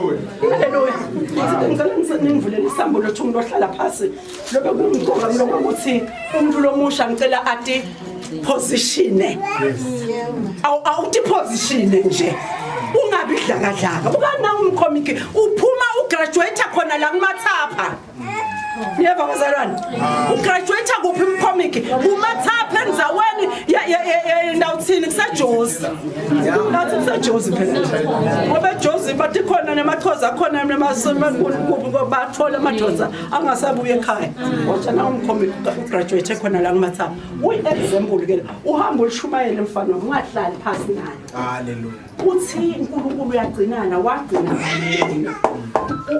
Hallelujah. Haleluya. Ngicela ningivulele isambulo thi umuntu ohlala phasi. Lobe kungigqoka kuloko ukuthi umuntu lomusha ngicela ati positione. Awu awuti positione nje. Ungabi dlakadlaka. Bukana umkhomiki uphuma ugraduate khona la kumathapha. Yebo bazalwane. Ugraduate kuphi umkhomiki? Kumathapha endzaweni ndawuthini kuseJozi. Ngathi kuseJozi phela. Ngoba eJozi bathi khona nemaxhosa akhona nemakhulu bathola amadoda angasabuye ekhaya. Wathi na umkhomiki ugraduate khona la kumathapha. Uyi example ke uhamba ulishumayele mfana ungahlali phasi naye. Hallelujah. Uthi uNkulunkulu uyagcinana wagcina ngalena.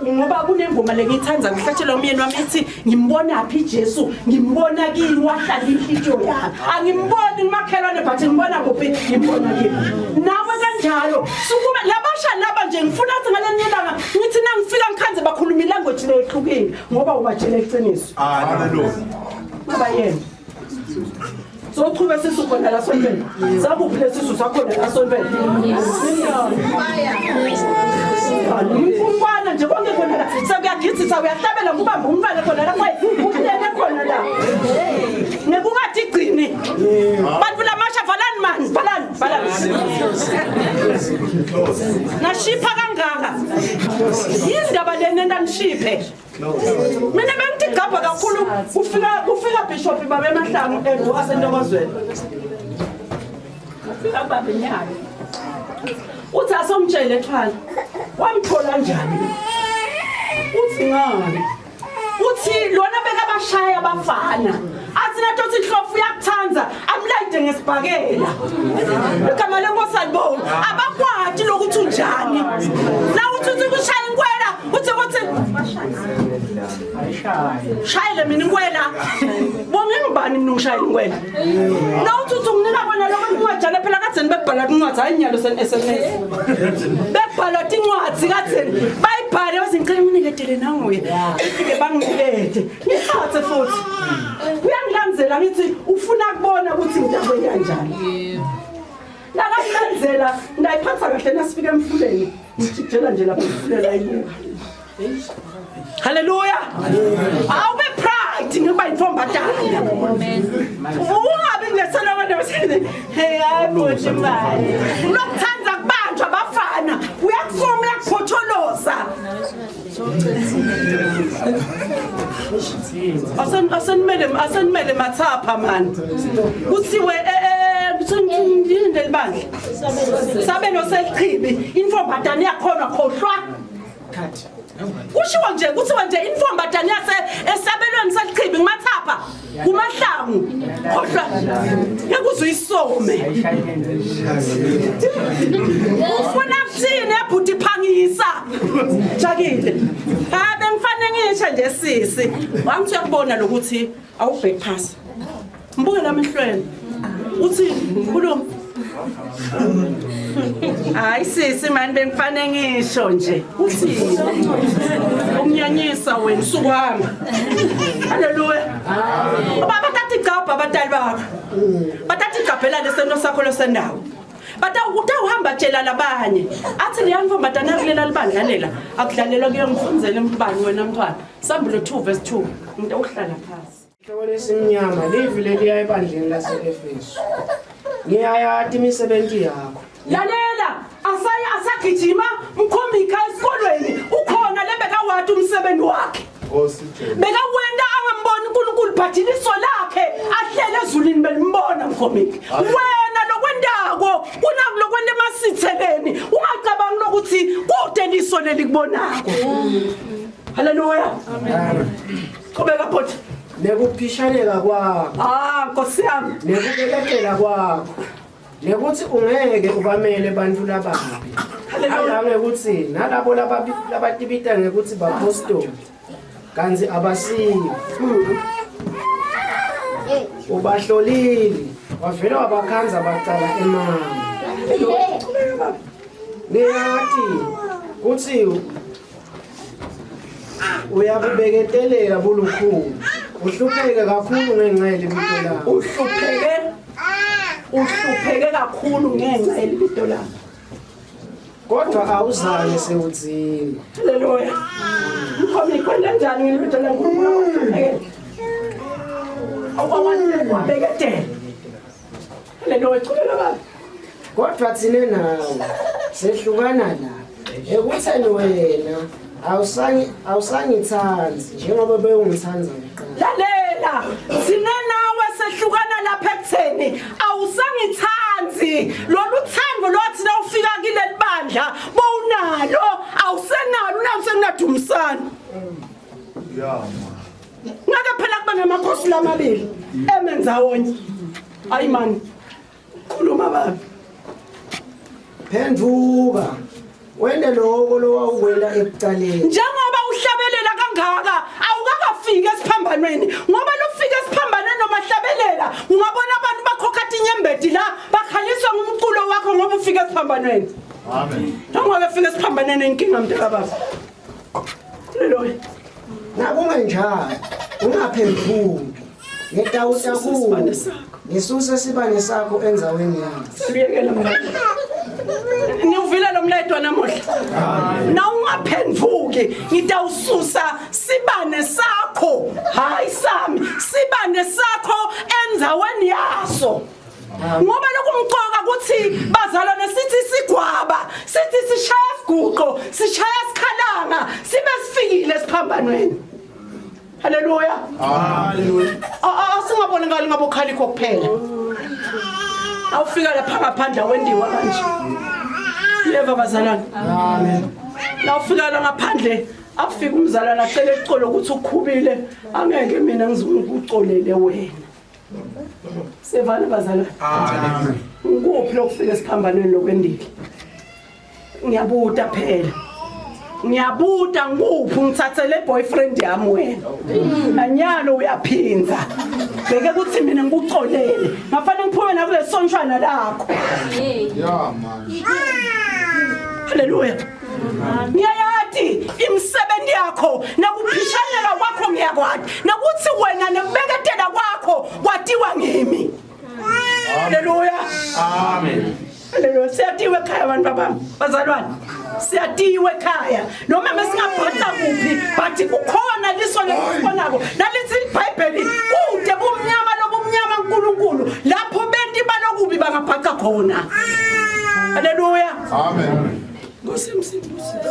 Ngoba kunengoma lengiyithanda ngihlatshelwa umyeni wami ithi ngimbona phi Jesu ngimbona kini wahlala inhliziyo yami. Angimboni kumakhelwane but ngibona kuphi ngimbona kini. Nawe kanjalo sukuma labasha laba nje ngifuna ukuthi ngalenye ilanga ngithi nangifika ngikhanze bakhuluma ilanguage lehlukile ngoba ubatshela iqiniso. Hallelujah. Ngoba yena sochube sisu khona la sontweni sakuphi lesisu sakhona la sontweni umfana nje konke khona la sekuyagidisa uyahlabela kubamba umntwana khona la kwaye umlele khona la ngekungathi gcini bantu lamasha valani mani valani valani nashipha kangaka yindaba lena endanishiphe mina bengithi gabha kakhulu kufika kufika bishop babe emahlangu edu asentokozweni kufika babe nyalo uthi asomtshele thwala wamthola njani uthi ngani uthi lona bekabashaya abafana athi natothi hlofu uyakuthanda amlayide ngesibhakela igama lenkosi alibonga abakwati lokuthi unjani na uthi uthi kushaya inkwela uthi kuthi shayele mina inkwela bonge ngibani mina ungishayela inkwela na uthi uthi unginika kona lokho incwajana phela kadzeni bekubhalwa tincwadzi hayi nyalo sen-sms bekubhalwa tincwadzi kadzeni bayibhale baze ngicela nginiketele nanguye ifike banginikete ngithathe futhi uyangilandzela ngithi ufuna kubona ukuthi ngitakwenza kanjani nakangilandzela ndayiphatha kahle nasifika emfuleni ngijikijela nje lapho emfuleni ayibuka haleluya awube pride ngikuba intombatana ungabi ngeselokwane hey hayi bhuti mali unokuthanda kubanjwa abafana uyakufuma uyakuphotholoza Asenimele asenimele mathapha man. Kuthiwe eh eh kuthiwe yini lelibandla? Sabelo selichibi intombatana yakhona khohlwa. Kushiwo nje kuthiwa nje intombatana yase esabelweni selichibi kumathapha kumahlangu khohlwa ngeke uze uyisome. Ufuna kuthini ebhuti phangisa? Jakile. Ha bengifane ngisho nje sisi. Wangithi uyakubona lokuthi awubheki phasi. Mbuke la mehlweni. Uthi khuluma. Hayi sisi mani bengifane ngisho nje. Uthi umnyanyisa wena usukuhamba. Haleluya. Baba bathatha igcabha abatali bakho. Bathatha igcabhela lesento sakho losendawo. Batawuhamba tshela labanye. Athi leya ntombazana kulela libandla lela akudlalelwa kuyongifunzela embani wena mntwana. Sambulo 2 verse 2. Umuntu ohlala phasi. Sihloko lesimnyama livi leliya ebandleni lase-Efesu. Ngiyayati imisebenzi yakho. Lalela asaye asagijima mkhombikha esikolweni ukhona lebekawati umsebenzi wakhe. Bekawenda angamboni uNkulunkulu but iliso lakhe ahlele ezulwini belimbona mkhomiki. Wena lokwendako kunakulokwenda emasitheleni ungacabangi lokuthi kude liso lelikubonako. Haleluya. Amen. Qhubeka bhuti. Nekuphishaneka kwakho. Ah Nkosi yami. Nekubeketela kwakho. Nekuthi ungeke ubamele bantfu lababi. Kangangekutsi nalabo labatibita ngekutsi bapostoli kantsi abasibo. Ubahlolile wavele wabakhandza bacala emanga. Ngiyati kutsi Uyakubeketelela bulukhuni. Uhlupheke kakhulu ngenxa yelibito lakho. Uhlupheke uhlupheke kakhulu ngenxa yelibito lakho. Kodwa awuzange sewudzima. Haleluya. Mkhombi kwenda njani ngilibito laNkulunkulu? Awukwawani wabeketela. Haleluya, chubeka baba. Kodwa thina nawe sehlukana la. Ekutheni wena awusangi awusangithandi njengoba bewungithanda kuqala. Lalela, thina nawe sehlukana lapha ekutheni awusangithandi. Lolu thando lwathi nawufika kuleli bandla bowunalo, awusenalo nawe sekunadumisana. Yeah man. Ngake phela kuba namakhosi lamabili eme ndzawonye. Ayi man. Khuluma baba. Phenduka wente lokho lowawukwenta ekuqaleni. Njengoba uhlabelela kangaka awukakafiki esiphambanweni ngoba lufika esiphambanweni noma hlabelela ungabona abantu bakhokha tinyembeti la bakhaliswa ngumculo wakho ngoba ufika esiphambanweni. Amen. Njengoba ufika esiphambanweni inkinga mntaka baba. Haleluya. Nakungenjalo ungaphenduki. Ngitawuta Suse isibane kuwe. sakho. Ngisuse sibane sakho endzaweni yaso. Luyekela mngane. Niwuvile lo mlayeto namuhla. Na ungaphenduki ngitawususa sibane sakho. Hayi sami, sibane sakho endzaweni yaso. Ngoba lokumcoka ukuthi bazalwane sithi sigwaba, sithi sishaya siguqo, sishaya sikhalanga, sibe sifikile esiphambanweni. Haleluya. Hallelujah. Asingabonakali ngabokhalikho kuphela. Awufika lapha ngaphandle awendiwa kanje. Yeva bazalwane. Amen. Nawufika la ngaphandle afika umzalwane acele icolo ukuthi ukhubile angeke mina ngizungucolele wena. Sevana bazalwane. Amen. Ngikuphi lokufika esiphambanweni lokwendile? Ngiyabuta phela. Ngiyabuta ngikuphi ngithathele boyfriend yami wena. Nanyalo uyaphinza. Beke kuthi mina ngikucolele. Ngafanele ngiphume nakule sonshwana lakho. Yeah man. Haleluya. Ngiyayati imisebenzi yakho nakuphishanela kwakho ngiyakwati. Nakuthi wena nekubeketela kwakho kwatiwa ngimi. Haleluya. Amen. Haleluya. Siyatiwe ekhaya abantu babami. Bazalwane. Siyatiwe ekhaya. Noma mesingabhaca kuphi but kukhona liso lelisibonako. Nalithi iBhayibheli kude bumnyama lobumnyama uNkulunkulu lapho benti balokubi bangabhaca khona. Haleluya. Amen. Nkosi yami sibusise.